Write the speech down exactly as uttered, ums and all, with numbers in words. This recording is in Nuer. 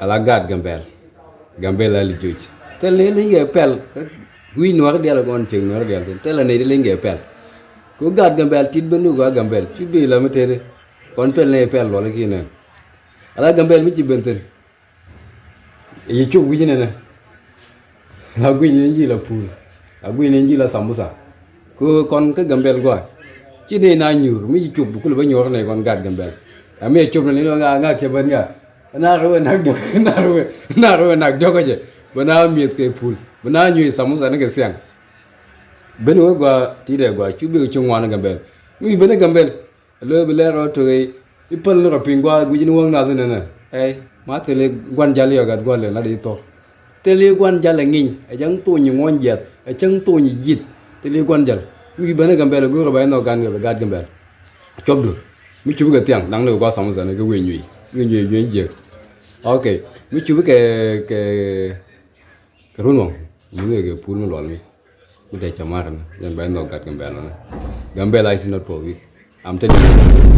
Ala gaat Gambɛl. Gambɛl a li juc. Thil ni liŋ kɛ pɛl. Wi̱i̱ nuɔ̱ɔ̱ri dial kɔn cieŋ nuɔ̱ɔ̱ri dial thin. Thil a nɛy di liŋ kɛ pɛl. Ku gaat Gambɛl tit ben ni gɔaa Gambɛl. Cu bi la mi tëëdi. Kɔn pɛl ni pɛl luɔl ki nɛn. Ala Gambɛl mi ci ben thin. Yi cuk wi̱c nɛnɛ. La guic ni ji̱ la pul. La guic ni ji̱ la samusa. Ku kɔn kä Gambɛl gɔaa. Ci ni na nyuur mi ci cuk bi kul bä nyuur ni kɔn gaat Gambɛl. Ami cuk ni ni ŋa ŋa kɛ ben ŋa. Nak wä nak diɔk, nak wä, nak wä nak diɔk kɛ jɛ. Bä na mi̱eth kɛ pul. Bä na nyuur samusa ni kɛ siaŋ. Ben wä gɔaa ti dɛ gɔaa cu bi kɛ cu ŋuan Gambɛl. Mi ben Gambɛl. Lo̱o̱ bi lɛr rɔ to̱k i̱ päl ni rɔ pi̱ny gua̱a̱th gui̱c ni wäŋ nath inɛnɛ. Ɛy ma thil i̱ gua̱n jal i̱ ɔ gat gua̱l lɛ lat i̱ thok. Thil i̱ gua̱n jal ɛ ŋi̱ny ɛ cäŋ thony i̱ ŋuɔ̱ny jiɛth ɛ cäŋ thony i̱ ji̱th. Thil i̱ gua̱n jal mi wi̱i̱ ben i̱ Gambɛl i̱ go̱o̱r ɛ ba i̱ nhɔk gan kɛ bɛ gat Gambɛl. Cuɔpdu mi cup i̱ kɛ thiaŋ da̱ŋ ni kɛ gua̱a̱th samusa ni kɛ wëë nyui̱c. Wëë nyui̱c nyui̱c jiäk. Ok. Mi cup i̱ kɛ kɛ Kɛ run wä mi ni kɛ pul mi luɔl mi mi te cɛ mar ni yɛn bɛ nhɔk gat Gambɛl ni. Gambɛl is not for weak. I'm telling you.